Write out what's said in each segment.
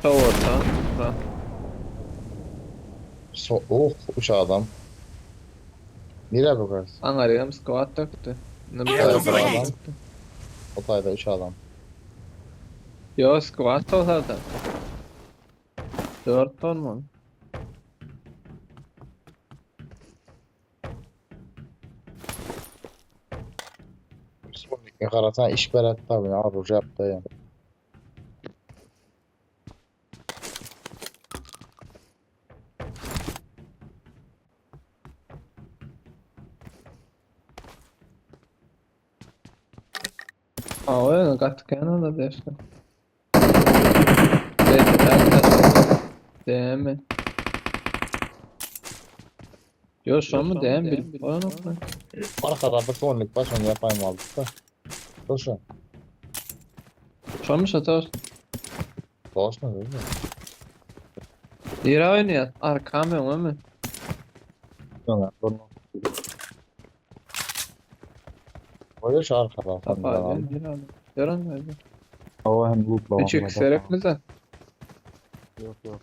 Sowarsa. Ha. So oh üç adam. Nereye bakarsın? Aňaryam squat dökdü. Ne bu Enemies tarafa ahead. dökdü. O tayda üç adam. Yo squat olsa da. 4 olmalı. Ne karatan iş berat tabi. Abi yaptı ya. Aa o yana gaty kän da deşdi. Değil mi? Yo şu an mı değil mi? Bilip olanok mu? Arkadan bir sonluk baş onu yapayım aldık da. Doşun. Şu an mı şatar? Doşun değil mi? Lira oynuyor. Arkam yok mi? Yok, bunu. Koyuyor şu arkadan. Tapa lira. Yaran mı? O hem lootla 3 x gerek mi sen? Yok yok.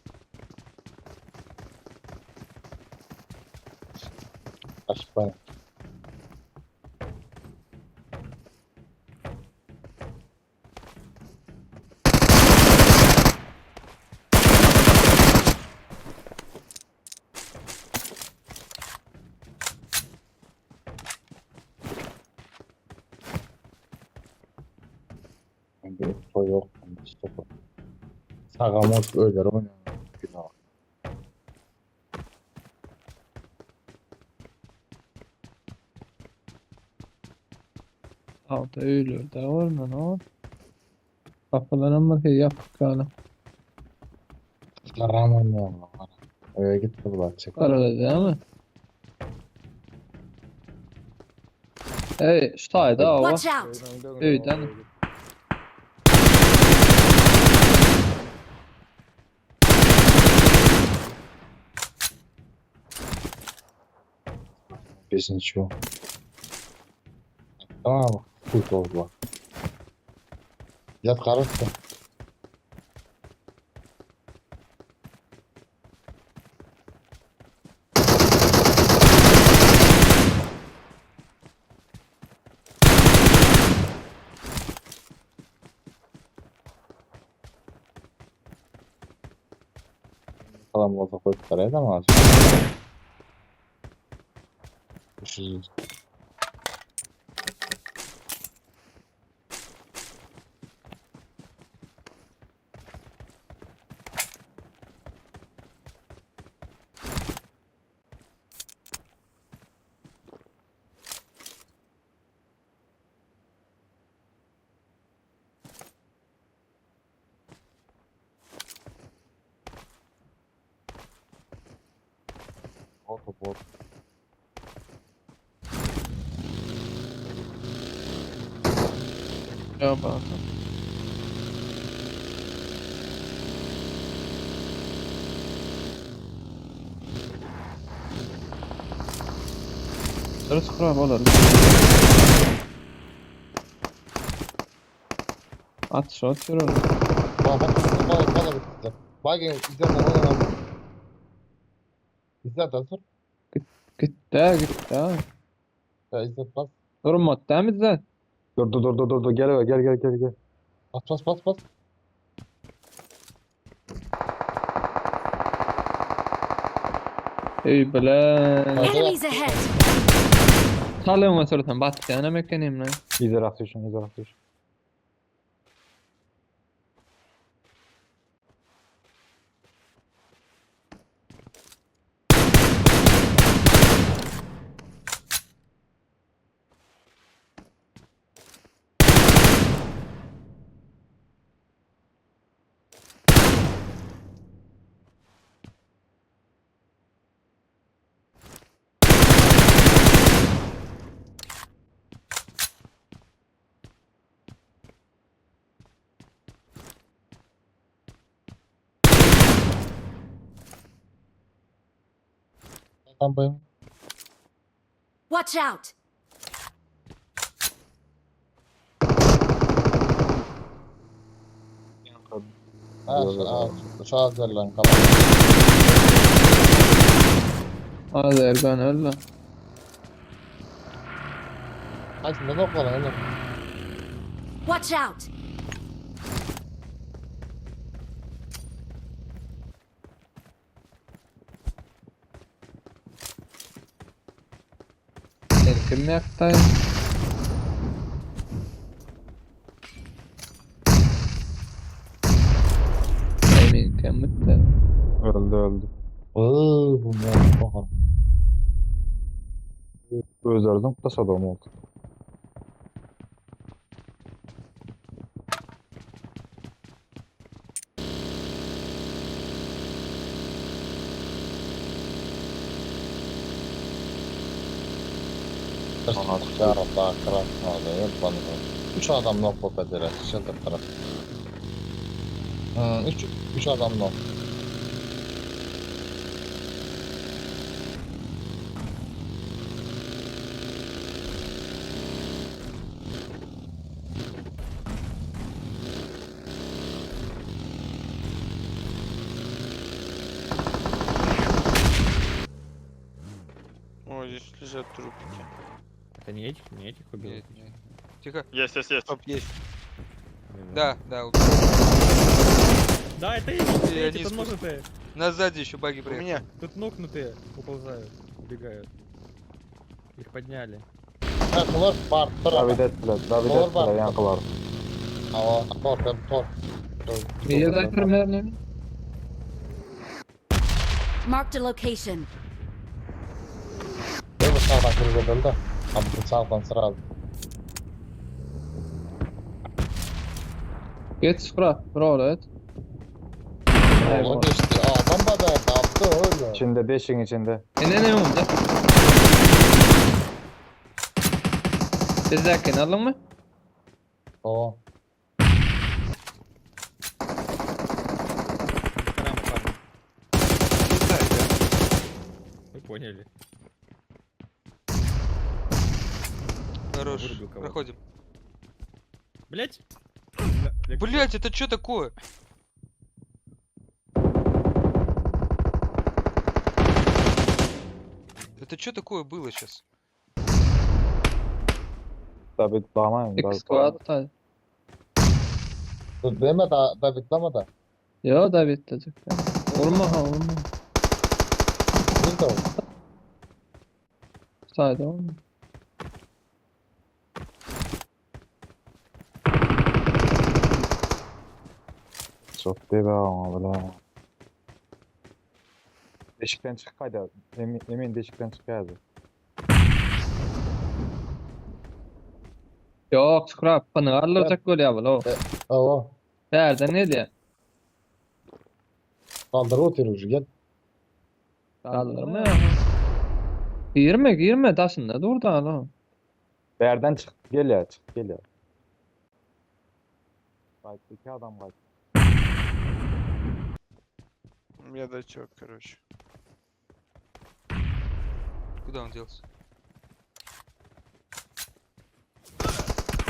Kaç bana. Bir info yok. Mustafa. Sagamot öyle oynuyor. Günah. Alta öylür de var mı no? Kapıların bakıyor yapık galiba. Haram oynuyor. Oraya gitti bu çek. Arada değil mi? Hey, şu tayda ava. Watch out! Öýden. Bizim şu. Tamam bak. Kurt oldu bak. Yat karıştı. Falan olsa koyup paraya da mı alacak? 300. Bot bot. Ya bak. Dört kurab olar. At şu at yürü. Bak bak bak bak bak bak. Bak izle lan lan. İzle de dur. Gitti gitti. Ya izle bas. Durma değil mi sen? Dur dur dur dur dur dur gel eve, gel gel gel gel. Bas bas bas bas. Ey bile. Enemies ahead! Çalın oturtan bat yana mekenim lan. İzler atıyorsun izler atıyorsun. Tam bayım. Watch out! Ha, Yok, yok, şu, şu Azerlerin kalan. Azergan öldü. Hadi ne noktalar öyle. Watch out! Sen kim yaktı? Emin kim bitti? Öldü öldü. Iıı bu ne? Oha. Özlerden kutasa da oldu. Daha kral bana. Üç adam nok bedere. Çıldırtırım. Üç adam nok. О, здесь лежат трупики. Это не этих, не этих убил? Нет, нет. Тихо. Есть, есть, есть. Стоп, есть. Блин, Да, да, убил. Да, это эти, это И эти, они тут спуск- нокнутые. На сзади еще баги У приехали. меня. Тут нокнутые уползают, убегают. Их подняли. Ha, bunlar var. David ettiler. David Doğru ettiler bak. yankılar. Ava, tor, tor. Bir de kırmızı. Marked a location. Değil mi sağdan kırmızı öldü? Abi sağdan sıra aldı. Geç skra. Bravo et. O geçti. Adam da yaptı öyle. İçinde deşin içinde. E ne ne oldu? Biz aldın mı? Tamam. По парни. Не знаю, да. Вы поняли. Хорош. Вырубил кого-то. Проходим. Блять! Блять, это что такое? Это что такое было сейчас? David damayın. İki David squad tay. Dur deme da David'lama da. Yo da bitti. Vurma ha vurma. Bir de o. Saydı olma. Çok değil be ama böyle. Deşikten çık haydi. Emin, emin deşikten çık haydi. Yok skra. Bana alacak gol ya bu. Ava. Nerede ne diye? Kaldır oturucu gel. Kaldırma ya. Girme girme taşında dur da lan. Berden çık gel ya çık gel ya. Kayıttı iki adam kayıttı. У меня дачок, короче. Куда он делся?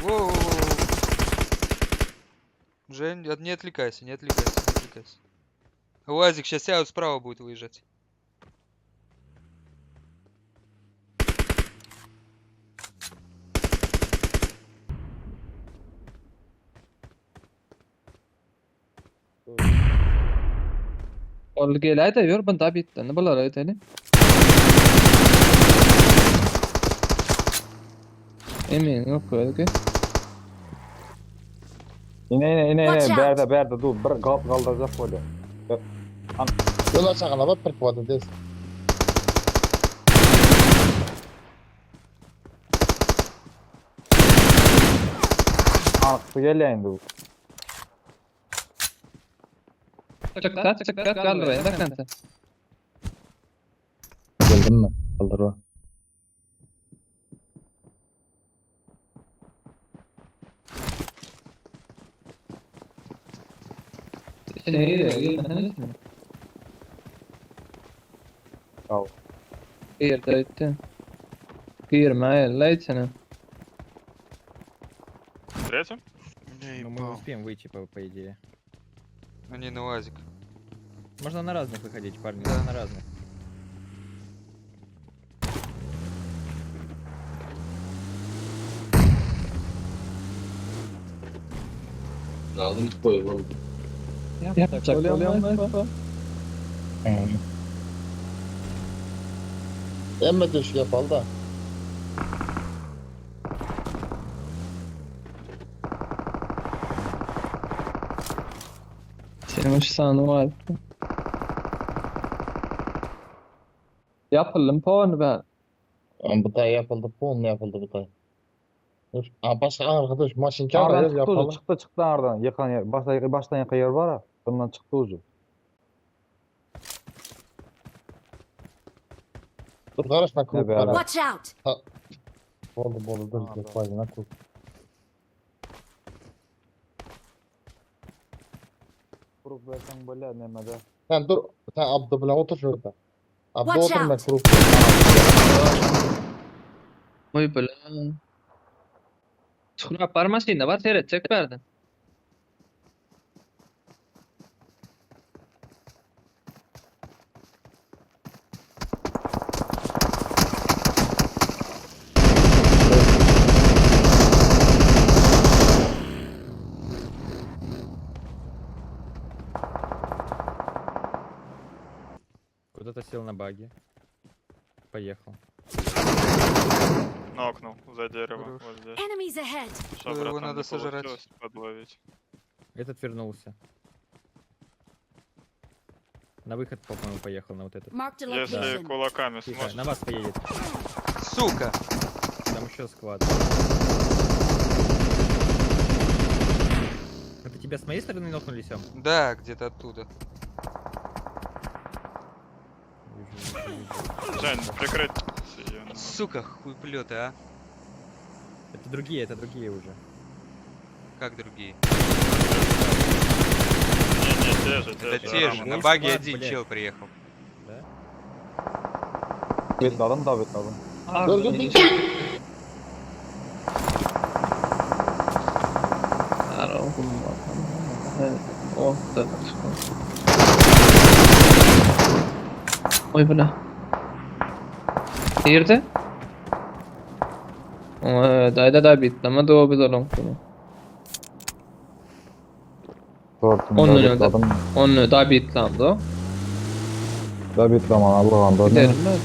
Воу. Жень, не отвлекайся, не отвлекайся, не отвлекайся. УАЗик сейчас я вот справа будет выезжать. Ol gelayda yor bunda bitti. Ne bular öteli? Emin yok öyle. Yine yine yine Watch yine out. berde berde dur bir kal kaldıracak böyle. Yol açağına bak bir kuvadı des. Arkası gel ya indi bu. Çık da çık da kaldır ya da kanta. Geldin mi? Kaldır o. Ne girme mi? Ya Girdi ötdi. Girme elle içine. Третий? Я Ну мы ебал. успеем выйти, по идее. Они на УАЗик. Можно на разных выходить, парни, Да. на разных. Aldım koyalım. Yapacak bolýan mı? Emme döşük yapalım da. Senin üç sany var. Yapıldım puanı ben. Ama bu da yapıldı, bu yapıldı bu da. Dur. Aa, başka arkadaş maşın kâr Ardan çıktı ucu, yapalım. çıktı çıktı ardan. Yıkan yer, başta, baştan yıkan yer var ha. Bundan çıktı ucu. Dur karışma Ne kurup be var. adam. Watch out! Oldu oldu dur Tamam, dur fazla kurup. Kurup versen böyle nemede. Sen dur sen Abdü bilen otur şurada. Abdü Watch otur ben out. kurup. Oy bile. Çıkın parmasında var seyredecek verdin. Куда-то сел на баги. Поехал. Нокнул за дерево. Хорош. Вот здесь. Enemies ahead! Что, Его братан, надо не сожрать. получилось подловить. Этот вернулся. На выход, по-моему, поехал на вот этот. Marked a Если location. кулаками Тихо, сможешь. на вас поедет. Сука! Там еще склад. Это тебя с моей стороны нокнули, Сем? Да, где-то оттуда. Вижу, вижу, вижу. Жень, прикрыть её надо. Сука, хуйплеты, а. Это другие уже. Как другие? Не, не, те же, те Это же. те же. Рама. На Ой, баге склад, один блядь. чел приехал. Да? Bitladım da bitladım. Dur dur dur. Oh, da Oy bile. Nerede? Dayda da bitlama da biz alalım bunu. Dörtüm Onun da önünde. bitladım. Onu da bitlamdı. Da bitlaman Allah'ım da. Gidelim. Gitmez.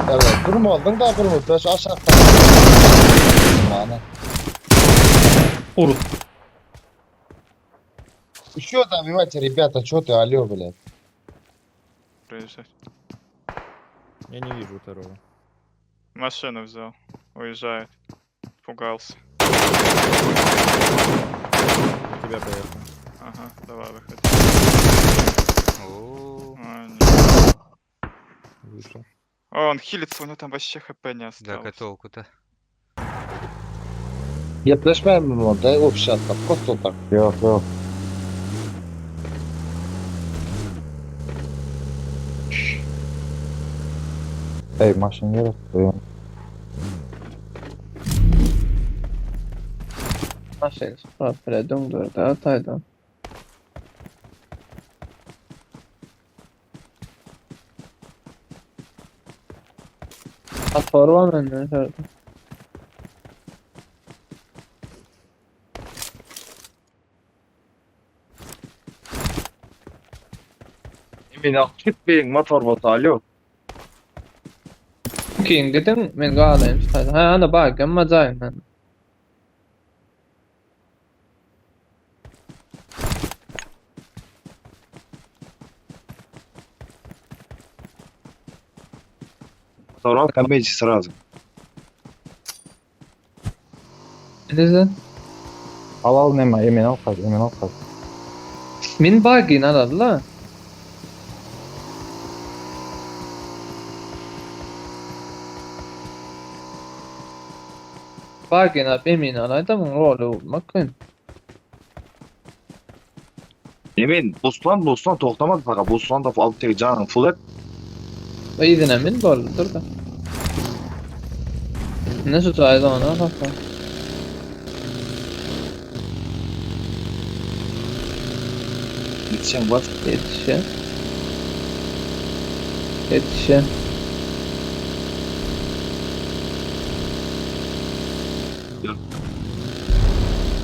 Evet durma oldun da durma. Beş aşağı. Mana. Urut. Еще забивайте, ребята, что ты, алло, блядь. Приезжать. Я не вижу второго. Машину взял. Уезжает. Пугался. На тебя поехал. Ага, давай выходи. О, А, не. Вышел. О, он хилится, у него там вообще хп не Да, осталось. толку-то. Gepleşmeyelim mi orada? Общаться, просто так. Yok yok. Ey maşın gerek. Maşın süper döndürdü ataydan. Ator var mı ne? Emin aktif beyin motor bota alo. Kim dedim men galayım işte. Ha ana bak amma cayım ben. Motor al kameci sразу. Ne dedin? Al al nema emin al kaç emin al kaç. Min bagin aladı la. Bagin ab emin alaydı mı? Rolü olmak Emin buslan buslan toxtamaz fakat buslan da al tek canın full et. İzin emin boldur da. Ne tutaydı ona bak. Yetişen bas. Yetişen. Yetişen.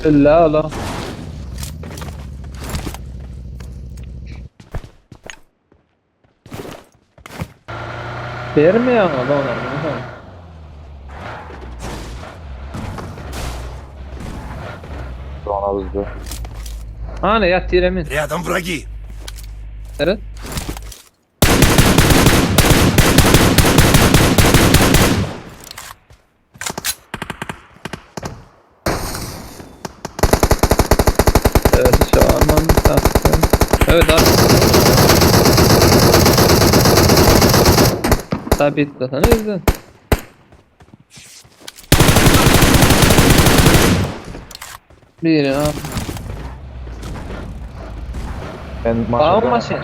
La la. Bermeýän olar bunu. Zona bizde. Ana ýat ýeremin. Рядом враги. Evet. Evet şu an taktım. Evet abi. Tabii zaten o yüzden. Bir abi. Ben Tamam maşallah. maşın.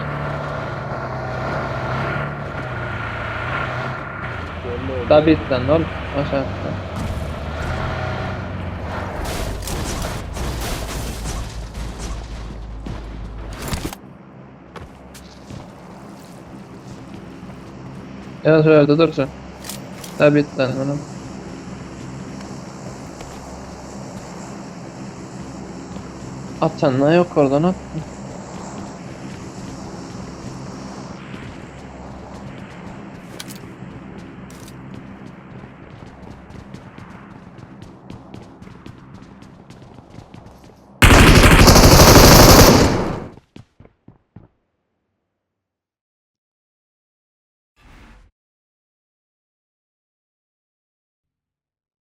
Tabii lan ol. Aşağı. Ya şöyle dursun. Tabii lan oğlum. Atan lan yok oradan at.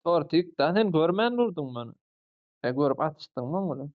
Tortik sen görmen vurdun bana. E görüp atıştın mı bunu?